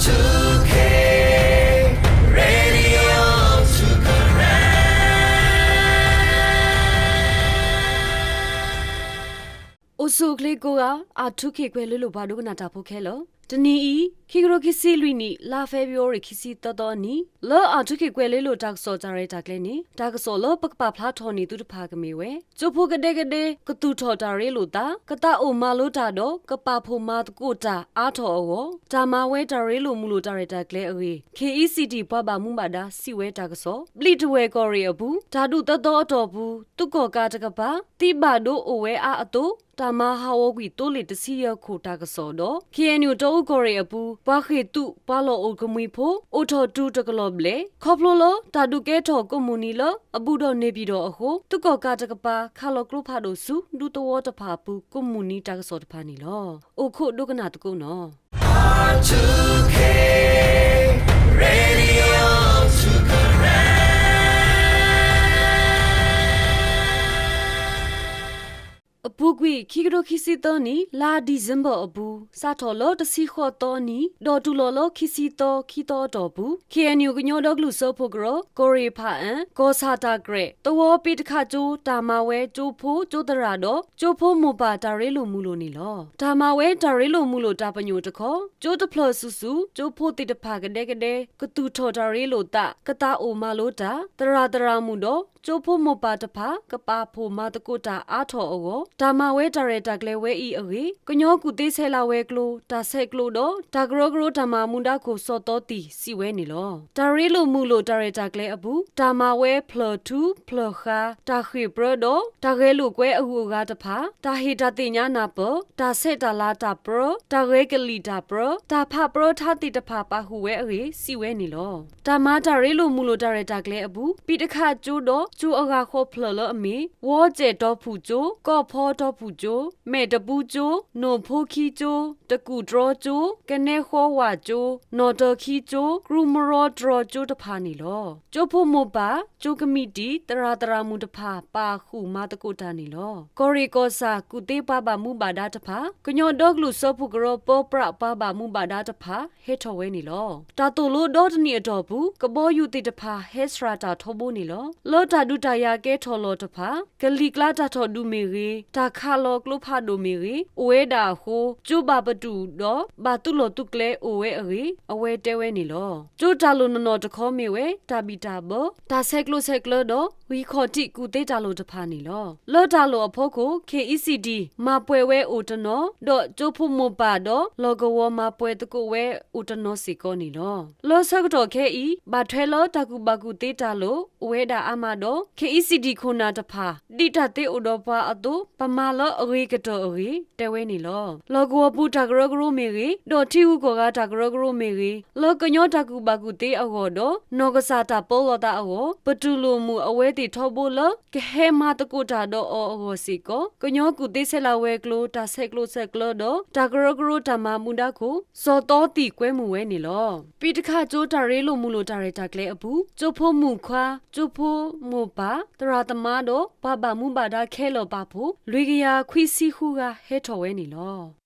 Radio အိၣ်ဆူၣ်အိၣ်ချ့ကိးဂၤ R two K ကွဲၤလ့လိၤပှၤဒိကနၣ်တၢ်ဖိခဲလၢာ်, တနံၤအံၤ ခံကထိခံဆံလွံၢ်နံၣ် လါဖ့ၤဘြူၤအါရံၤ ခံဆံသၢသီအနံၤ လၢ R two K ကွဲၤလ့လိၤတၢ်ကစီၣ်တၢ်ရဲၣ်တၢ်ကျဲၤန့ၣ် တၢ်ကစီၣ်လၢပကပာ်ဖျါထီၣ်န့ၢ်သုတဖၣ်ကမ့ၢ်ဝဲ ကၠိဖိကဒဲကဒဲ ကသူၣ်ထီၣ်တၢ်ရ့လိာ်သး ကသးအိၣ်မၤလိတၢ်ဒီး ကပာ်ဖှိၣ်မၤသကိးတၢ်အါထီၣ်အဂီၢ် တၢ်မၤဝဲတၢ်ရ့လိာ်မုာ်လိာ်တၢ်ရဲၣ်တၢ်ကျဲၤအဂ့ၢ် K E C D ပှၤဘၣ်မူဘၣ်ဒါစံးဝဲတၢ်ကစီၣ်, ဘျံးတဝဲၢ်ကီၢ်ရ့ၣ်အပူၤ တၢ်ဒူၣ်သၢသီအတီၢ်ပူၤ သုးကီၣ်ကးတကပၤ သံဘၣ်ဒိအိၣ်ဝဲအါအသိး တၢ်မၤဟးဂီၤကွံာ်သိလ့ၣ်တဆံယဲၢ်ခိၣ်တၢ်ကစီၣ်ဒီး K N U တီအူကီၢ်ရ့ၣ်အပူၤ ပှၤဃ့ၢ်သုးပှၤလီၢ်အိၣ်ကမှံၤဖိ အိၣ်ထီၣ်တုၤတကလီၢ်ဘျဲၣ် ခီဖျိလၢတၢ်ဒုးကဲထီၣ်ကိးမုၢ်နံၤလၢအဘူးဒီးန့ၢ်ပၠံၣ်တီၣ်အဃိ သုးကီၣ်ကးတကပၤ ခးလီၤကျိဖးဒိၣ်ဆူဒူသဝီတဖၣ်အပူၤ ကိးမုၢ်နံၤတၢ်ကစီၣ်တဖၣ်န့ၣ်လီၤ. အိၣ်ခိးဒိကနၣ်သကိးနီၤ. R two K Radio အပူၤကွံာ် ခံကထိခံဆံသၢနံၣ် လါဒံၣ်စ့ဘၢၣ်အပူၤ စးထီၣ်လၢတဆံဃိးသီအနံၤ ဒီးတုၤလီၤလၢခံဆံသီ ခံသီအတီၢ်ပူၤ K N U ကညီဒီကလုာ်စၢဖှိၣ်ကရၢ ကီၢ်ရ့ၣ်ဖးအၣ် ကီၢ်ဆၣ်တၢ်ကြဲး သဝီပ့းတခးကၠိ တၢ်မၤဝဲကၠိဖိကၠိသရၣ်ဒီး ကၠိဖိမိၢ်ပၢ်တၢ်ရ့လိာ်မုာ်လိာ်န့ၣ်လီၤ. တၢ်မၤဝဲတၢ်ရ့လိာ်မုာ်လိာ်တၢ်ပညိၣ်တခီ ကၠိတဖျၢၣ်စုာ်စုာ် ကၠိဖိသ့ၣ်တဖၣ်ကဒဲကဒဲ ကသူၣ်ထီၣ်တၢ်ရ့လိာ်သး ကသးအိၣ်မၤလိတၢ် သရၣ်သရၣ်မုၣ်ဒီး ကၠိဖိမိၢ်ပၢ်တဖၣ် ကပာ်ဖှိၣ်မၤသကိးတၢ်အါထီၣ်အဂီၢ် တၢ်မၤဝဲတၢ်ရဲၣ်တၢ်ကျဲၤဝဲအံၤအဂ့ၢ် ကညီကူၣ်သ့ဆဲးလၤဝဲၤကျိၤ တၢ်ဆဲးကျိးဒီး တၢ်ကရၢကရိတၢ်မၤမူဒါခိၣ် စီၤသီသံၣ် စံးဝဲန့ၣ်လီၤ. တၢ်ရ့လိာ်မုာ်လိာ်တၢ်ရဲၣ်တၢ်ကျဲၤအပူၤ တၢ်မၤဝဲဖျၢၣ်ထူဖျၢၣ်ဃါ တၢ်ဃ့ၢ်ပြၢဒီး တၢ်ဂဲၤလိာ်ကွဲအဂုၤအဂၤတဖၣ် တၢ်ဟ့ၣ်တၢ်သ့ၣ်ညါနၢ်ပၢၢ် တၢ်ဆဲးတၢ်လၤတၢ်ပြၢ တၢ်ဂဲၤကလံၣ်တၢ်ပြၢ တၢ်ဖးပြၢထါသ့ၣ်တဖၣ်ပာ်ဃုာ်ဝဲအဂ့ၢ် စံးဝဲန့ၣ်လီၤ. တၢ်မၤတၢ်ရ့လိာ်မုာ်လိာ်တၢ်ရဲၣ်တၢ်ကျဲၤအပူၤ ပံးတခးကၠိဒီး ကၠိအဂၤဃီဖျၢၣ်လၢအမ့ၢ် ဝီစဲၣ်တီၢ်ဖူၣ်ကၠိ, ကီၢ်ဖီတီၢ်ဖူၣ်ကၠိ, မဲာ်တပူကၠိ, နိၣ်ဖိခံကၠိ, တကူၣ်တြီကၠိ, ကနဲဃီဝၣ်ကၠိ, နီၣ်တၢၤခံကၠိ, ကြူမရီတြီကၠိတဖၣ်န့ၣ်လီၤ. ကၠိဖိမိၢ်ပၢ်, ကၠိကမံးတံာ်, သရၣ်သရၣ်မုၣ်တဖၣ် ပာ်ဃုာ်မၤသကိးတၢ်န့ၣ်လီၤ. ကီၢ်ရ့ၣ်ကီၢ်ဆၣ် ကူၣ်သ့ပှၤဘၣ်မူဘၣ်ဒါတဖၣ်, ကညီဒီကလုာ်စၢဖှိၣ်ကရၢ ပၢပြးပှၤဘၣ်မူဘၣ်ဒါတဖၣ် ဟဲထီၣ်ဝဲန့ၣ်လီၤ. တၢ်သိၣ်လိဒီတနံၣ်အတီၢ်ပူၤ ကဘီယူၤသ့ၣ်တဖၣ် ဟဲစှၤတၢ်ထီဘိန့ၣ်လီၤ. လၢတၢ်ဒုးတၢ်ယၤကဲထီၣ်လီၢ်တဖၣ် ကလံၤကျါတၢ်ထီၣ်ဒုးမ့ၢ်ဂ့ၤ, တၢ်ခးလီၤကျိဖးဒိၣ်မ့ၢ်ဂ့ၤ အိၣ်ဝဲဒၣ်အဃိ ကၠိဘၣ်ပတုာ်ဒီး ဘၣ်သုးလီၢ်သုးကျဲအိၣ်ဝဲအဂ့ၢ် အဝဲတဲဝဲန့ၣ်လီၤ. ကၠိတၢ်လိၣ်နီၢ်နီၢ်တခီမ့ၢ်ဝဲ တၢ်ဘံၣ်တၢ်ဘၢ, တၢ်ဆဲးကျိးဆဲးကျၢဒီး ဂံၢ်ခီၣ်ထံးကူၣ်သ့တၢ်လိၣ်တဖၣ်န့ၣ်လီၤ. လၢတၢ်လိၣ်အဖီခိၣ် ခ့ၣ်အံးစံၣ်ဒံၣ် မၤပှဲၤဝဲအိၣ်တနီၤ ဒီးကၠိဖိမိၢ်ပၢ်ဒီး လီၢ်ကဝီၤမၤပှဲၤသကိးဝဲအိၣ်တနီၤစ့ၢ်ကီးန့ၣ်လီၤ. လၢဆၢကတီၢ်ခဲအံၤ ဘၣ်ထွဲလၢတၢ်ကူၣ်ဘၣ်ကူၣ်သ့တၢ်လိၣ် အိၣ်ဝဲဒၣ်အါမးဒီး ခ့ၣ်အံးစံၣ်ဒံၣ်ခိၣ်နၢ်တဖၣ် ဒ်တၢ်သ့အိၣ်ဒီးပှၤအသိး ပမၤလၢအဂ့ၤကတၢၢ်အဂ့ၢ် တဲဝဲန့ၣ်လီၤ. လီၢ်ကဝီၤပူၤတၢ်ကရၢကရိမ့ၢ်ဂ့ၤ, ဒီးထံဂုၤကီၢ်ဂၤတၢ်ကရၢကရိမ့ၢ်ဂ့ၤ, လၢကညီတၢ်ကူၣ်ဘၣ်ကူၣ်သ့အဂီၢ်ဒီး နီၢ်ကစၢ်တၢ်ပၢလီၤသးအဂီၢ် ပတူၢ်လိာ်မုာ်အဝဲသ့ၣ်ထီဘိလၢ ကဟဲမၤသကိးတၢ်ဒီးအီၤအဂီၢ်စ့ၢ်ကီး ကညီကူၣ်သ့ဆဲးလၤဝဲၤကျိၤ တၢ်ဆဲးကျိးဆဲးကျၢဒီး တၢ်ကရၢကရိတၢ်မၤမူဒါခိၣ် စီၤသီသံၣ်ကွဲမုာ်ဝဲန့ၣ်လီၤ. ပံးတခးကၠိတၢ်ရ့လိာ်မုာ်လိာ်တၢ်ရဲၣ်တၢ်ကျဲၤအပူၤ ကၠိဖိမုၣ်ခွါ, ကၠိဖိမိၢ်ပၢ်, သရၣ်သမါဒီး ပှၤဘၣ်မူဘၣ်ဒါခဲလၢာ်ပာ်ဖှိၣ် လွံၢ်ကယၤခွံဆံဃုဂၤ ဟဲထီၣ်ဝဲန့ၣ်လီၤ.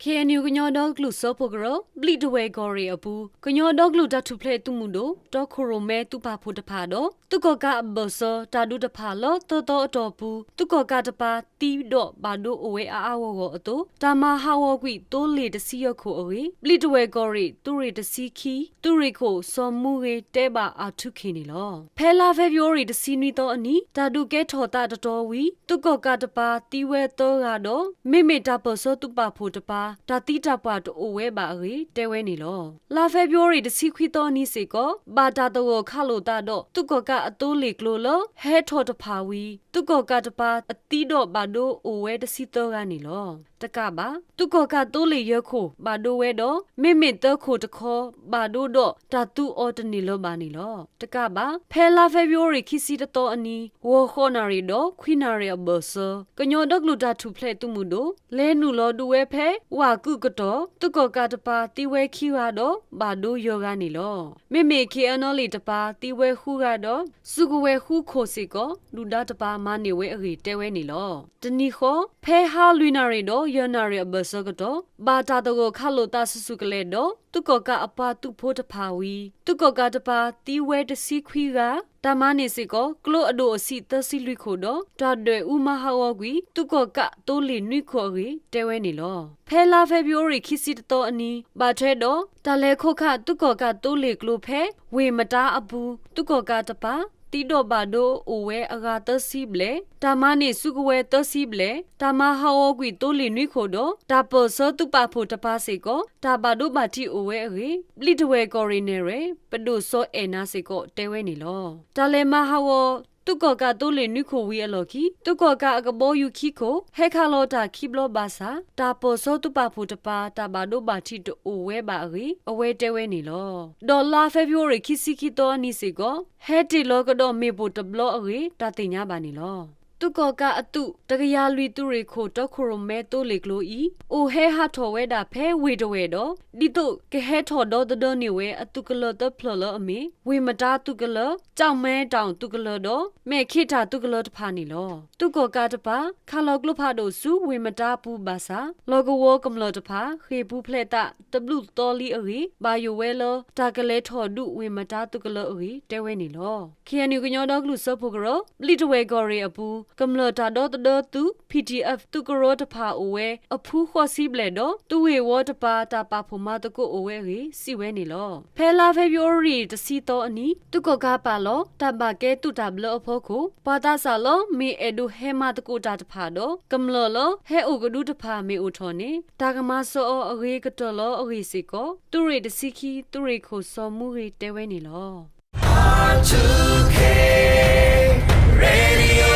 K N U ကညီဒီကလုာ်စၢဖှိၣ်ကရၢ ဘျံးတဝဲၢ်ကီၢ်ရ့ၣ်အပူၤ ကညီဒီကလုာ်တၢ်ထူၣ်ဖျဲးသုးမုၢ်ဒိၣ် တီခိၣ်ရိၣ်မဲသုးပာ်ဖှိၣ်တဖၣ်ဒီး သုးကီၣ်ကးအဘၢၣ်စၢ တၢ်ဒုးတဖၣ်လၢသၢသီအတီၢ်ပူၤ သုးကီၣ်ကးတပၤသံဒီးဘၣ်ဒိအိၣ်ဝဲအါအါဂီၢ်ဂီၢ်အသိး တၢ်မၤဟးဂီၤကွံာ်သိလ့ၣ်တဆံယဲၢ်ခိၣ်အဂ့ၢ် ဘျံးတဝဲၢ်ကီၢ်ရ့ၣ် သုးရ့ၣ်တဆံခံ သုးရ့ၣ်ခိၣ် စီၤမူဂ့ၤ တဲဘၣ် R two K န့ၣ်လီၤ. ဖဲလါဖ့ၤဘြူၤအါရံၤ တဆံနွံသီအနံၤ တၢ်ဒုးကဲထီၣ်သးတတီၤဝံၤ သုးကီၣ်ကးတပၤသံဝဲသၢဂၤဒီး မ့မ့ၢ်တၢ်ပၢၢ်ဆၢသုးပာ်ဖှိၣ်တပၤ တၢ်သံတၢ်ပှၢ်တအိၣ်ဝဲဘၣ်အဂ့ၢ် တဲဝဲန့ၣ်လီၤ. လါဖ့ၤဘြူၤအါရံၤ တဆံခွံသီအနံၤစ့ၢ်ကီး ဘၣ်တၢ်သဂၢၢ်ခးလိာ်သးဒီး သုးကီၣ်ကးအသိလ့ၣ်ကျိလၢ ဟဲထီၣ်တဖၣ်ဝံၤ သုးကီၣ်ကးတပၤ အသံဒီးဘၣ်ဒိအိၣ်ဝဲတဆံသၢဂၤန့ၣ်လီၤ. တကးဘၣ် သုးကီၣ်ကးသိလ့ၣ်ယဲၢ်ခိၣ် ဘၣ်ဒိဝဲဒီး မ့မ့ၢ်သၢခိၣ်တခီ ဘၣ်ဒိဒီးတၢ်သူအီၤတန့ၢ်လၢၤဘၣ်န့ၣ်လီၤ. တကးဘၣ် ဖဲလါဖ့ၤဘြူၤအါရံၤ ခံဆံတသီအနံၤ ဂီၤဃိးနၣ်ရံၣ်ဒီး ခွံနၣ်ရံၣ်အဘၢၣ်စၢ ကညီဒီကလုာ်တၢ်ထူၣ်ဖျဲးသုးမုၢ်ဒိၣ် လဲၤနုာ်လီၤဒုးဝဲဖဲ ဝၣ်ကုၣ်ကတီၢ် သုးကီၣ်ကးတပၤသံဝဲခံဂၤဒီး ဘၣ်ဒိယဲၢ်ဂၤန့ၣ်လီၤ. မ့မ့ၢ် KNLA တပၤသံဝဲဃုဂၤဒီး စုကဝဲၤဃုခိၣ်စ့ၢ်ကီး ဒုၣ်ဒါတပၤမၤန့ၢ်ဝဲအဂ့ၢ်တဲဝဲန့ၣ်လီၤ. တနံၤဃီ ဖဲဟါလွံၢ်နၣ်ရံၣ်ဒီးယဲၢ်နၣ်ရံၣ်အဘၢၣ်စၢၤကတီၢ် ဘၣ်တၢ်သဂၢၢ်ခးလိာ်သးဆူၣ်ဆူၣ်ကလဲာ်ဒီး သုးကီၣ်ကးအပှၤသုးဖိတဖၣ်ဝံၤ သုးကီၣ်ကးတပၤသံဝဲတဆံခွံဂၤ, တၢ်မၤန့ၢ်စ့ၢ်ကီး ကျိအဒိၣ်အဆံးသၢဆံလွံၢ်ခိၣ်ဒီး တၢ်ဒွဲၣ်အူမၤဟးဂီၤကွံာ် သုးကီၣ်ကးသိလ့ၣ်နွံခိၣ်အဂ့ၢ် တဲဝဲန့ၣ်လီၤ. ဖဲလါဖ့ၤဘြူၤအါရံၤခံဆံတသီအနံၤ ဘၣ်ထွဲဒီး တၢ်လဲၤခိးခးသုးကီၣ်ကးသိလ့ၣ်ကျိဖဲ ဝ့ၢ်မတါအပူၤ သုးကီၣ်ကးတပၤ သံဒီးဘၣ်ဒိအိၣ်ဝဲအဂၤသၢဆံဘျဲၣ်, တၢ်မၤန့ၢ်စုကဝဲၤသၢဆံဘျဲၣ်, တၢ်မၤဟးဂီၤကွံာ်သိလ့ၣ်နွံခိၣ်ဒီး တၢ်ပၢၢ်ဆၢသုးပာ်ဖှိၣ်တပၤစ့ၢ်ကီး တၢ်ဘၣ်ဒိဘၣ်ထံးအိၣ်ဝဲအဂ့ၢ် ဘျံးထဝဲၣ်ကီၢ်ရ့ၣ်နဲၣ်ရွဲၣ် ပဒိၣ်စီၤအဲၣ်နၤစ့ၢ်ကီးတဲဝဲန့ၣ်လီၤ. တၢ်လဲၤမၤဟးဂီၤ သုးကီၣ်ကးသိလ့ၣ်နွံခိၣ်ဝံၤအလီၢ်ခံ သုးကီၣ်ကးအကဘီယူၤခံခိၣ် ဟဲခးလီၤတၢ်ခံဘျီဘၣ်ဆၣ် တၢ်ပၢၢ်ဆၢသုးပာ်ဖှိၣ်တပၤ တၢ်ဘၣ်ဒိဘၣ်ထံးတအိၣ်ဝဲဘၣ်အဂ့ၢ် အဝဲတဲဝဲန့ၣ်လီၤ. ဒီးလါဖ့ၤဘြူၤအါရံၤခံဆံခံသီအနံၤစ့ၢ်ကီး ဟဲတ့ၢ်လီၤကဒီးမ့ၣ်ပိၢ်တဘျီအဂ့ၢ် တၢ်သ့ၣ်ညါဘၣ်န့ၣ်လီၤ. သုးကီၣ်ကးအသုး တကယၤလွံၢ်သုးရ့ၣ်ခိၣ် တီခိၣ်ရိၣ်မဲသိလ့ၣ်ကျိအံၤ အိၣ်ဟဲဟးထီၣ်ဝဲဒၣ်ဖဲဝ့ၢ်တဝဲၢ်ဒီး ဒ်သိးကဟဲထီၣ်ဒီသဒၢန့ၢ်ဝဲအသုးကလၢၤသၢဖျၢၣ်လၢအမ့ၢ် ဝ့ၢ်မတါသုးကလၢၤ, ကၠီၣ်မဲတၣ်သုးကလၢၤဒီး မဲၣ်ခ့တၣ်သုးကလၢၤတဖၣ်န့ၣ်လီၤ. သုးကီၣ်ကးတပၤ ခးလီၤကျိဖးဒိၣ်ဆူဝ့ၢ်မတါအပူၤဘၣ်ဆၣ် လီၢ်ကဝီၤကမျၢၢ်တဖၣ် ဃ့ၢ်ပူၤဖျဲးသးတဘျုးသီလံအဂ့ၢ် ဘၣ်ယိၣ်ဝဲလၢ တၢ်ကလဲၤထီၣ်ဒုးဝ့ၢ်မတါသုးကလၢၤအဂ့ၢ် တဲဝဲန့ၣ်လီၤ. ခ့ၣ်အဲၣ်ယူၣ်ကညီဒီကလုာ်စၢဖှိၣ်ကရၢ ဘျံးထဝဲၣ်ကီၢ်ရ့ၣ်အပူၤ ကမျၢၢ်တၢ်ဒီသဒၢသုး PDF သုးကရၢတဖၣ်အိၣ်ဝဲအဖုဃိးဆံဘျဲၣ်ဒီး သုးဂ့ၢ်ဝီတပၤ တၢ်ပာ်ဖှိၣ်မၤသကိးအိၣ်ဝဲအဂ့ၢ် စံးဝဲန့ၣ်လီၤ. ဖဲလါဖ့ၤဘြူၤအါရံၤတဆံသီအနံၤ သုးကီၣ်ကးပာ်လီၤ တၢ်ဘၣ်ကဲသုးတၢ်ဘျၢအဖီခိၣ် ပှၤသးစၢ်လၢမ့ၢ်အဲၣ်ဒိးဟဲမၤသကိးတၢ်တဖၣ်ဒီး ကမျၢၢ်လၢဟဲအိၣ်ကဒုတဖၣ်မ့ၢ်အိၣ်ထီၣ်န့ၣ် တၢ်ကမၤစၢၤအီၤအဂ့ၤကတၢၢ်လီၤအဂ့ၢ်စ့ၢ်ကီး သုးရ့ၣ်တဆံခံ သုးရ့ၣ်ခိၣ်စီၤမူဂ့ၤတဲဝဲန့ၣ်လီၤ. Radio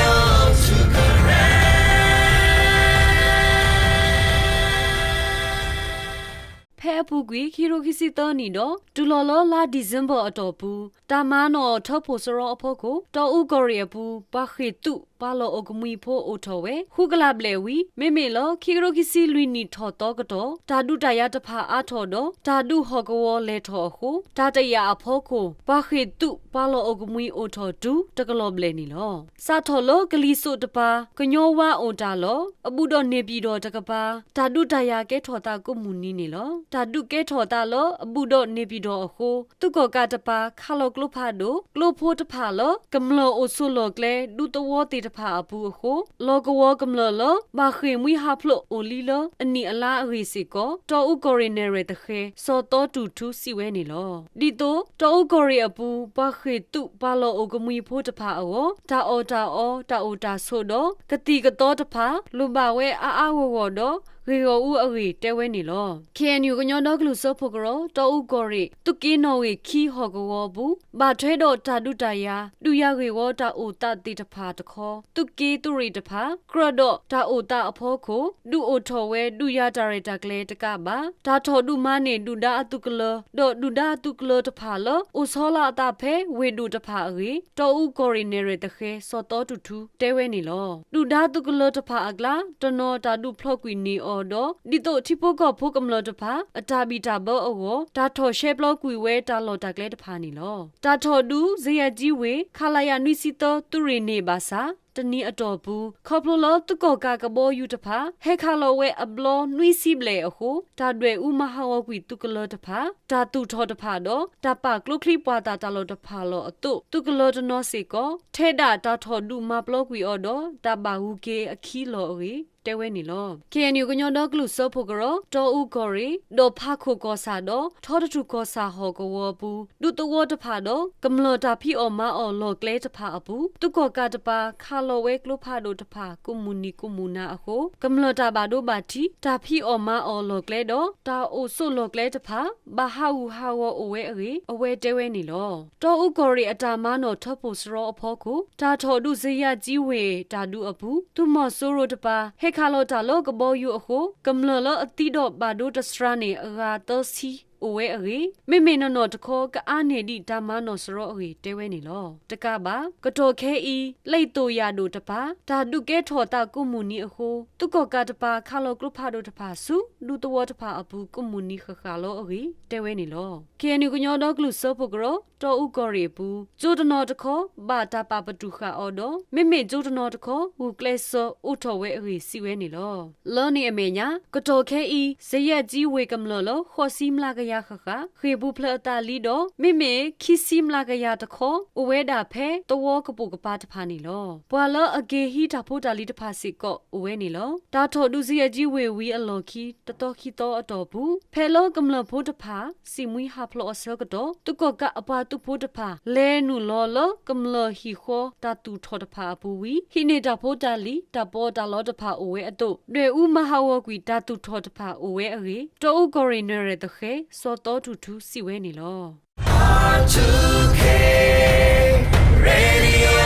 ဖဲအပူၤကွံာ် ခံကထိခံဆံသၢနံၣ်ဒီး တုၤလီၤလၢလါဒံၣ်စ့ဘၢၣ်အတီၢ်ပူၤ တၢ်မၤနီၣ်ထၢဖှိၣ်စရီအဖီခိၣ် တီအူကီၢ်ရ့ၣ်အပူၤ ပှၤဃ့ၢ်သုးပှၤလီၢ်အိၣ်ကမှံၤဖိအိၣ်ထီၣ်ဝဲ ဃုကလးဘျဲၣ်ဝံၤ မ့မ့ၢ်လၢခံကထိခံဆံလွံၢ်နံၣ်ထီၣ်သီကတီၢ် တၢ်ဒုးတၢ်ယၤတဖၣ်အါထီၣ်ဒီး တၢ်ဒုးဟီၣ်ကဝီၤလဲၤထီၣ်အဃိ တၢ်တယာ်အဖီခိၣ် ပှၤဃ့ၢ်သုးပှၤလီၢ်အိၣ်ကမှံၤအိၣ်ထီၣ်တုၤတကလီၢ်ဘျဲၣ်န့ၣ်လီၤ. စးထီၣ်လၢကလံၤစိးတပၤ ကညီဝါအိၣ်တၢ်လီၢ် အဘူးဒီးန့ၢ်ပံၤဒီးတကပၤ တၢ်ဒုးတၢ်ယၤကဲထီၣ်သးကိးမုၢ်နံၤန့ၣ်လီၤ. တၢ်ဒုးကဲထီၣ်သးလၢအဘူးဒီးန့ၢ်ပံၤဒီးအဃိ သုးကီၣ်ကးတပၤ ခးလီၤကျိဖးဒိၣ် ကျိဖိတဖၣ်လၢ ကမျၢၢ်အိၣ်ဆိးလီၢ်ကျဲ ဒူသဝီသ့ၣ်တဖၣ်အပူၤအဃိ လီၢ်ကဝီၤကမျၢၢ်လၢ ဘၣ်ဃ့ၢ်မှံဟးဖျိးအိၣ်လံလၢအနံၣ်အလါအဂ့ၢ်စ့ၢ်ကီး တီအူကီၢ်ရ့ၣ်နဲၣ်ရွဲၣ်သဃဲၤ စီၤသီတူၢ်ထူစံးဝဲန့ၣ်လီၤ. ဒ်သိး တီအူကီၢ်ရ့ၣ်အပူၤ ပှၤဃ့ၢ်သုးပှၤလီၢ်အိၣ်ကမှံၤဖိတဖၣ်အဂီၢ် တၢ်အီၣ်တၢ်အီ တၢ်အိၣ်တၢ်ဆိးဒီး ကသံၣ်ကသီတဖၣ် လိၣ်ဘၣ်ဝဲအါအါဂီၢ်ဂီၢ်ဒီး ဂ့ၢ်ဂီၢ်အူအဂ့ၢ်တဲဝဲန့ၣ်လီၤ. ခ့ၣ်အဲၣ်ယူၣ်ကညီဒီကလုာ်စၢဖှိၣ်ကရၢ တီအူကီၢ်ရ့ၣ် သုးက့နီၣ်ဂံၢ်ခံဟီၣ်ကဝီၤအပူၤ ဘၣ်ထွဲဒီးတၢ်ဒုးတၢ်ယၤ ဒုးယၤဂ့ၢ်ဝီတၢ်အိၣ်သးသ့ၣ်တဖၣ်တခီ သုးက့သုးရ့ၣ်တဖၣ် ကြၢးဒီးတၢ်အိၣ်သးအဖီခိၣ် ဒုးအိၣ်ထီၣ်ဝဲ ဒုးယၤတၢ်ရဲၣ်တၢ်ကျဲၤတကးဘၣ် တၢ်ထီၣ်ဒုးမၤန့ၢ်ဒုၣ်ဒါအသုးကလၢၤ ဒီးဒုၣ်ဒါအသုးကလၢၤတဖၣ်လၢ အိၣ်ဆီလီၤအသးဖဲဝ့ၢ်ဒိၣ်တဖၣ်အဂ့ၢ် တီအူကီၢ်ရ့ၣ်နဲၣ်ရွဲၣ်သဃဲၤ စီၤသီတူၢ်ထူတဲဝဲန့ၣ်လီၤ. ဒုၣ်ဒါသုးကလၢၤတဖၣ်အကျါ တနီၤတၢ်ဒုးဖျီကွံာ်န့ၢ်အီၤဒီး ဒ်သိးထံဖိကီၢ်ဖိကမျၢၢ်တဖၣ် အတၢ်ဘံၣ်တၢ်ဘၢအဂီၢ် တၢ်ထီၣ်ရှဲပျီကွံာ်ဝဲတၢ်လီၢ်တၢ်ကျဲတဖၣ်န့ၣ်လီၤ. တၢ်ထီၣ်ဒုး စယဲၢ်ကၠံဝ့ၢ် ခလရ နွံဆံသၢ သုးရ့ၣ်န့ၣ်ဘၣ်ဆၣ် တနံၤအတီၢ်ပူၤ ခီဖျိလၢသုးကီၣ်ကးကဘီယူၤတဖၣ် ဟဲခးလီၤဝဲအဘျီနွံဆံဘျဲၣ်အဃိ တၢ်ဒွဲၣ်အူမၤဟးဂီၤကွံာ်သုးကလၢၤတဖၣ် တၢ်သူၣ်ထီၣ်တဖၣ်ဒီး တၢ်ပာ်ကျိချံပှာ်သၣ်တၢ်လီၢ်တဖၣ်လီၤအသိး သုးကလၢၤတနီၤစ့ၢ်ကီး ထဲဒၣ်တၢ်ထီၣ်ဒုးမၤပျီကွံာ်အီၤဒီး တၢ်ဘၣ်ဂုၤက့ၤအခံလီၤအဂ့ၢ် တဲဝဲန့ၣ်လီၤ. ခ့ၣ်အဲၣ်ယူၣ်ကညီဒီကလုာ်စၢဖှိၣ်ကရၢ တီအူကီၢ်ရ့ၣ် ဒီးဖးခိၣ်ကီၢ်ဆၣ်ဒီး ထီတထူၣ်ကီၢ်ဆၣ်ဟီၣ်ကဝီၤအပူၤ ဒူသဝီတဖၣ်ဒီး ကမျၢၢ်တၢ်ဖံးအီၣ်မၤအီၣ်လီၢ်ကျဲတဖၣ်အပူၤ သုးကီၣ်ကးတပၤ ခးလီၤဝဲကျိဖးဒိၣ်တဖၣ် ကိးမုၢ်နံၤကိးမုၢ်နၤအဃိ ကမျၢၢ်တၢ်ဘၣ်ဒိဘၣ်ထံး တၢ်ဖံးအီၣ်မၤအီၣ်လီၢ်ကျဲဒီး တၢ်အိၣ်ဆိးလီၢ်ကျဲတဖၣ် ဘၣ်ဟးဂူာ်ဟးဂီၤအိၣ်ဝဲအဂ့ၢ် အဝဲတဲဝဲန့ၣ်လီၤ. တီအူကီၢ်ရ့ၣ်အတၢ်မၤနီၣ်ထၢဖှိၣ်စရီအဖီခိၣ် တၢ်ထီၣ်ဒုး စယဲၢ်ကၠံဝ့ၢ်တၢ်ဒုးအပူၤ သုးမီၤစိရိၤတပၤ ဟဲခးလီၤတၢ်လၢကဘီယူၤအဃိ ကမျၢၢ်လၢအသံဒီးဘၣ်ဒိတစှၤန့ၣ် အဂၤသၢဆံ အိၣ်ဝဲအဂ့ၢ် မ့မ့ၢ်နီၢ်နီၢ်တခီ ကအါန့ၢ်ဒံးတၢ်မၤနီၢ်စရီအဂ့ၢ် တဲဝဲန့ၣ်လီၤ. တကးဘၣ် ကတီၢ်ခဲအံၤ လံာ်သိၣ်ယၢ်ဒိၣ်တပၤ တၢ်ဒုးကဲထီၣ်သးကိးမုၢ်နံၤအဃိ သုးကီၣ်ကးတပၤ ခးလီၤကျိဖးဒိၣ်တဖၣ်ဆူ ဒူသဝီတဖၣ်အပူၤ ကိးမုၢ်နံၤဃၣ်ဃၣ်လီၤအဂ့ၢ် တဲဝဲန့ၣ်လီၤ. ခ့ၣ်အဲၣ်ယူၣ် ကညီဒီကလုာ်စၢဖှိၣ်ကရၢ တီအူကီၢ်ရ့ၣ်အပူၤ ကၠိတနီၤတခီ ဘၣ်တၢ်ပာ်ပတုာ်ဃာ်အီၤဒီး မ့မ့ၢ်ကၠိတနီၤတခီ ဂုာ်ကျဲးစၢးအိၣ်ထီၣ်ဝဲအဂ့ၢ် စံးဝဲန့ၣ်လီၤ. လၢန့ၣ်အမဲာ်ညါ ကတီၢ်ခဲအံၤ စယဲၢ်ကၠံဝ့ၢ်ကမျၢၢ်လၢ ဃိးဆံမျးကယၤဃၣ်ဃၣ် ဃ့ၢ်ပူၤဖျဲးအသးလံဒီး မ့မ့ၢ်ခံဆံမျးကယၤတခီ အိၣ်ဝဲဒၣ်ဖဲသဝီကပိာ်ကပၤတဖၣ်န့ၣ်လီၤ. ပှၤလၢအက့ၤဟံးတၢ်ဖိတၢ်လံၤတဖၣ်စ့ၢ်ကီး အိၣ်ဝဲန့ၣ်လီၤ. တၢ်ထီၣ်ဒုးစယဲၢ်ကၠံဝ့ၢ်ဝံၤအလီၢ်ခံ တသီခံသီအတီၢ်ပူၤ ဖဲလၢကမျၢၢ်ဖိတဖၣ် စံးမှံဟးဖျိးအဆၢကတီၢ် သုးကီၣ်ကးအပှၤသုးဖိတဖၣ် လဲၤနုာ်လီၤလၢကမျၢၢ်ဟံၣ်ဃီတၢ်သူၣ်ထီၣ်တဖၣ်အပူၤဝံၤ ဟံးန့ၢ်တၢ်ဖိတၢ်လံၤ တၢ်ပီးတၢ်လီတဖၣ်အိၣ်ဝဲအသိး ဒွဲၣ်အူမၤဟးဂီၤကွံာ်တၢ်သူၣ်ထီၣ်တဖၣ်အိၣ်ဝဲအဂ့ၢ် တီအူကီၢ်ရ့ၣ်နရဲၣ်သဃဲၤ စီၤသီထူၣ်ထူ စံးဝဲန့ၣ်လီၤ.